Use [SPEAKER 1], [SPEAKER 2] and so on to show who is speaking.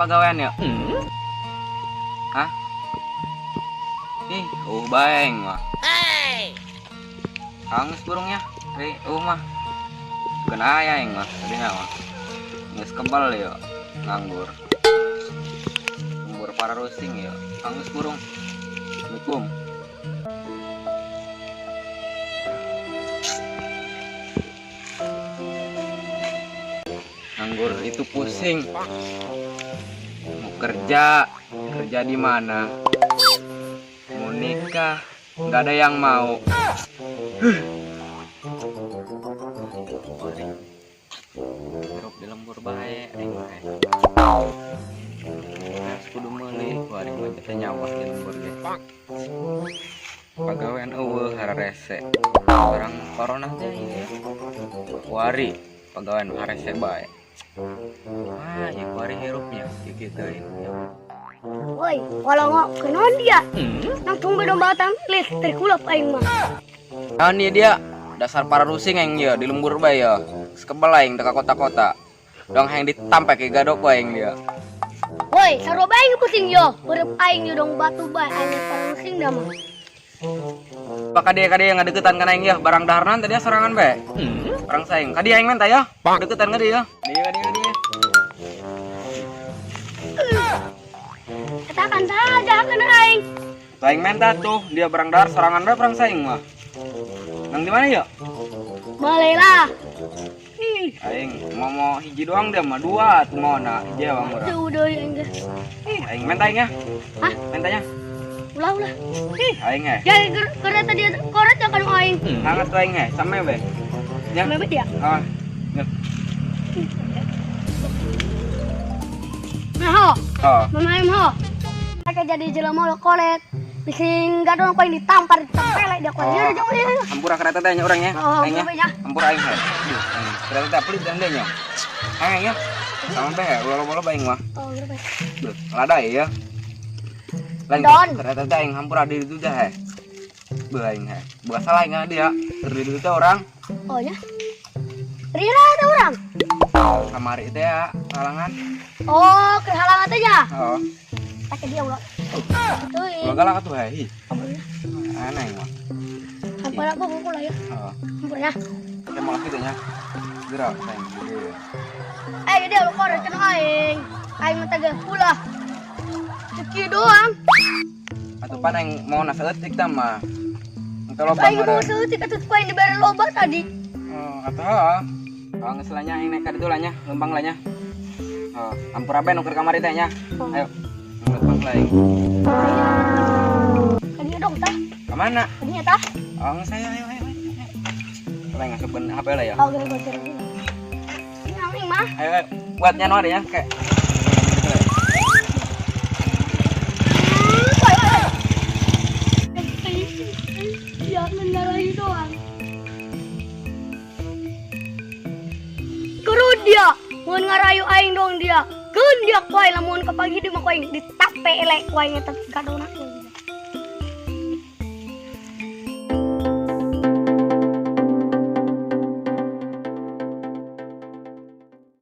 [SPEAKER 1] Pagawean ya? Hah? Ih, baeng mah. Hangus burungnya, ri, mah. Kena aya aing mah, tadi mah. Geus kebal ya, nganggur. Lembur para rusing ya, hangus burung. Assalamualaikum. Nganggur itu pusing. Mau kerja, kerja di mana? Mau nikah, nggak ada yang mau. Hirup di lembur bae aing mah. Geus kudu meuli ku aing mah teh nyawa di lembur ge. Pagawean eueuh hararese. Orang corona teh ieu. Kuari pagawean harese bae. Ah, ya kuari hirupnya kieu teuing.
[SPEAKER 2] Woi, kalau nggak kenaon dia. Nang tunggu dong batang listrik kulap aing mah.
[SPEAKER 1] Ah, nih dia dasar para rusing aing ya di lembur bae ya. Geus kebel aing teh ka kota-kota. Dong hayang ditampek ke gadok ku aing dia.
[SPEAKER 2] Woi, sarua bae aing pusing yo. Huruf aing yo dong batu bae aing para rusing dah mah.
[SPEAKER 1] Pak kade kade yang ngadeukeutan kana aing ya, barang daharnan tadi sorangan bae. Barang saing. Kadi aing menta ya. Deukeutan ka dia. Dia dia dia.
[SPEAKER 2] Katakan saja kena aing.
[SPEAKER 1] Tuh aing menta tuh, dia barang dahar sorangan bae barang saing mah. Nang di mana ya?
[SPEAKER 2] Boleh lah.
[SPEAKER 1] Ih, aing mau mau hiji doang dia mah dua tuh mau na hiji bang urang.
[SPEAKER 2] Tuh udah aing geus.
[SPEAKER 1] Ih, aing menta aing ya.
[SPEAKER 2] Hah?
[SPEAKER 1] Mentanya.
[SPEAKER 2] Ulah ulah.
[SPEAKER 1] Ih, aing he.
[SPEAKER 2] Jadi kereta dia koret ya kan aing.
[SPEAKER 1] Hangat tuh aing he, sama be. Ya.
[SPEAKER 2] Mebet ya?
[SPEAKER 1] Ah. Ya.
[SPEAKER 2] Nah, ho.
[SPEAKER 1] Oh.
[SPEAKER 2] Mama aing ho. Mereka jadi jelema lo koret. Bising gadon ku aing ditampar ditempelek dia ku aing.
[SPEAKER 1] Oh.
[SPEAKER 2] Ya, jauh, ya.
[SPEAKER 1] Hampura kereta teh nya urang nya.
[SPEAKER 2] Oh,
[SPEAKER 1] Aing nya.
[SPEAKER 2] hampura nya.
[SPEAKER 1] Hampura aing he. Aduh, aing. Kereta teh pelit dan nya. Aing ya. Sama be, ulah loba-loba aing mah.
[SPEAKER 2] Oh, berapa?
[SPEAKER 1] Duh, ladai ya. Lain
[SPEAKER 2] Don.
[SPEAKER 1] kereta teh aing hampura di ditu teh he. Beuh aing he. Bukan salah aing dia. Keur di ditu teh orang.
[SPEAKER 2] Oh ya. Rira ada orang.
[SPEAKER 1] Kamari teh ya, halangan.
[SPEAKER 2] Oh, ke halangan teh nya.
[SPEAKER 1] Oh.
[SPEAKER 2] Pakai dia ulah. Tuh.
[SPEAKER 1] Ulah galak atuh he. Ih, aneh mah.
[SPEAKER 2] Hampura aku pukul lah ya.
[SPEAKER 1] Heeh.
[SPEAKER 2] Hampura ya.
[SPEAKER 1] Kita mau lagi teh nya. Gerak sayang gede ya.
[SPEAKER 2] Eh, dia lu korek kena aing. Aing mah tagah ulah. Ceki doang.
[SPEAKER 1] Atuh pan aing mau na saeutik tah mah. Engke loba
[SPEAKER 2] Aing mau
[SPEAKER 1] meureun.
[SPEAKER 2] saeutik atuh ku aing dibere loba tadi.
[SPEAKER 1] Oh, atuh heeh. Oh, geus lah nya aing naik ka ditu lah nya, leumpang lah nya. Oh, hampura bae nu keur kamari teh nya.
[SPEAKER 2] Oh.
[SPEAKER 1] Ayo. Leumpang lah aing.
[SPEAKER 2] Kadinya dong tah.
[SPEAKER 1] Ka mana?
[SPEAKER 2] Kadinya tah.
[SPEAKER 1] Oh, geus ayo ayo ayo. Ayo ngasupkeun HP lah ya.
[SPEAKER 2] Oh, gara-gara gara. Ini aing mah.
[SPEAKER 1] Ayo, ayo. Buatnya nu ada ya, kayak.
[SPEAKER 2] Woi, woi, woi. Ya, mendarahi doang. Kerut dia, mun ngarayu aing dong dia. Keun dia ku aing lamun ka pagi di mah ku aing ditape elek ku aing eta gadona.